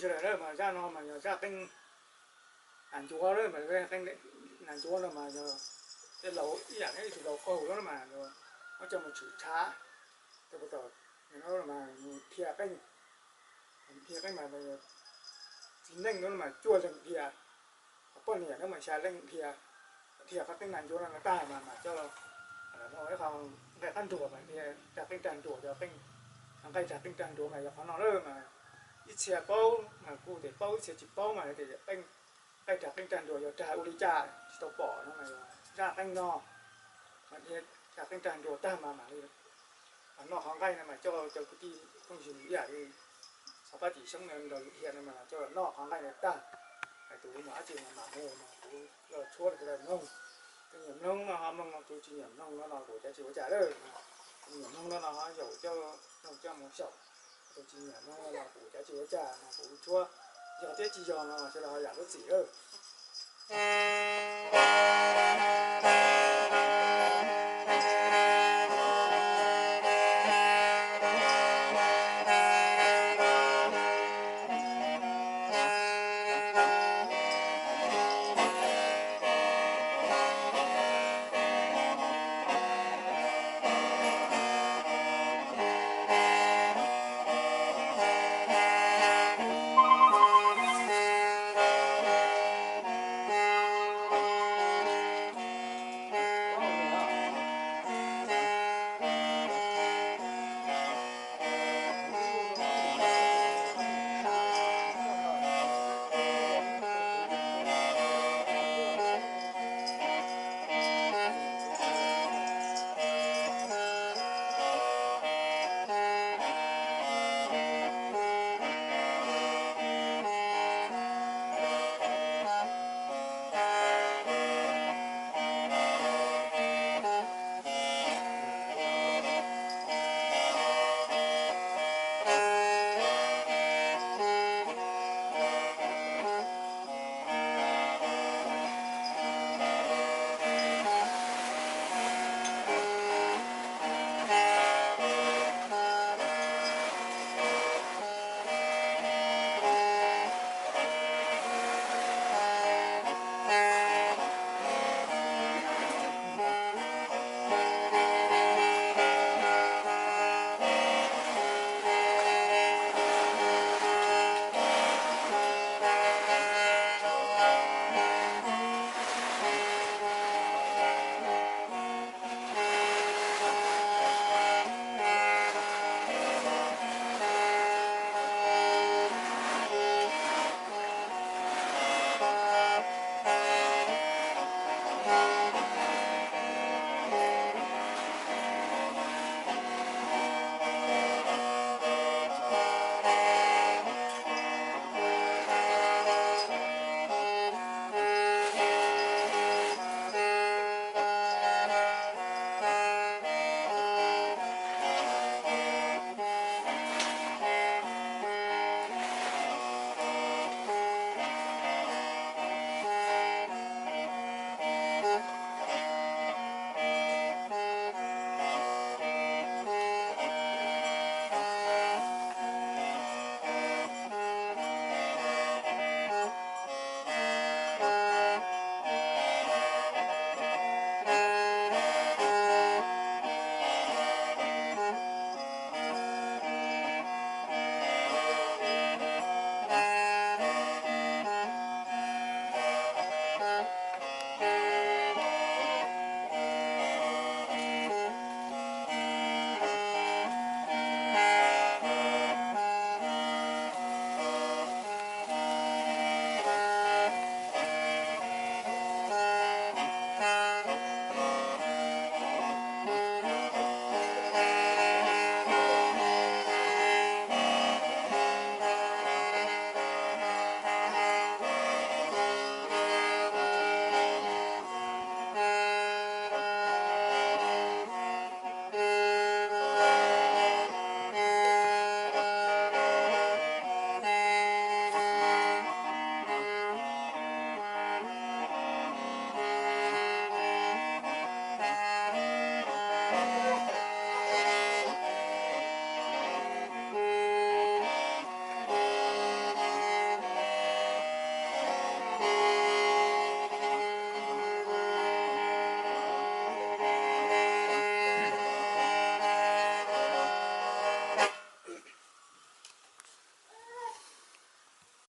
Sawv daws, mas zaj no mas yog zaj qeej nas ncuav, qeej nas ncuav no mas yog tej laus ib yam li tus laus qaug lawm mas muab coj mus tshwm tshav rau puag tom no mas dhia qeej, dhia qeej mas txiv neej no mas cuaj leeg dhia, ho poj niam no mas xya leej dhia, dhia qhov qeej nas ncuav no tag mas mam coj los ua ib qho nqaij qab nruas mas dhia dag qeej rag nruas, yog qeej, nqaij dag qeej rag nruas mas yog qhov no lawm mas ib txhia paub mas kuj tias paub, ib txhia tsis paub mas tias qeej, nqaij dag qeej rag nruas yog dag ua li cas tsis tau pom no mas yog zaj qeej no mas dhia dag qeej rag nruas tag mas mam li noj qhov nqaij no mas coj cov kwv tij phooj ywg ib yam li xov pab cim xyoob no nrog yus dhia no mas coj los noj qhov nqaij no tag, hais tus no dab tsi mas mam mus mas kuv coj los tshuab rau sawv daws mloog. Tus nyiam mloog no ho mloog, tus tsis nyiam mloog no los kuv cav tsis ua cas lawm. Tus nyiam mloog no no ho yaum coj mloog coj mus xyaum, tus tsis nyiam mloog no los kuv cav tsis ua cas no kuv tshuab, yog thiab tsis yog no sawv daws ho zam lub txim lawm.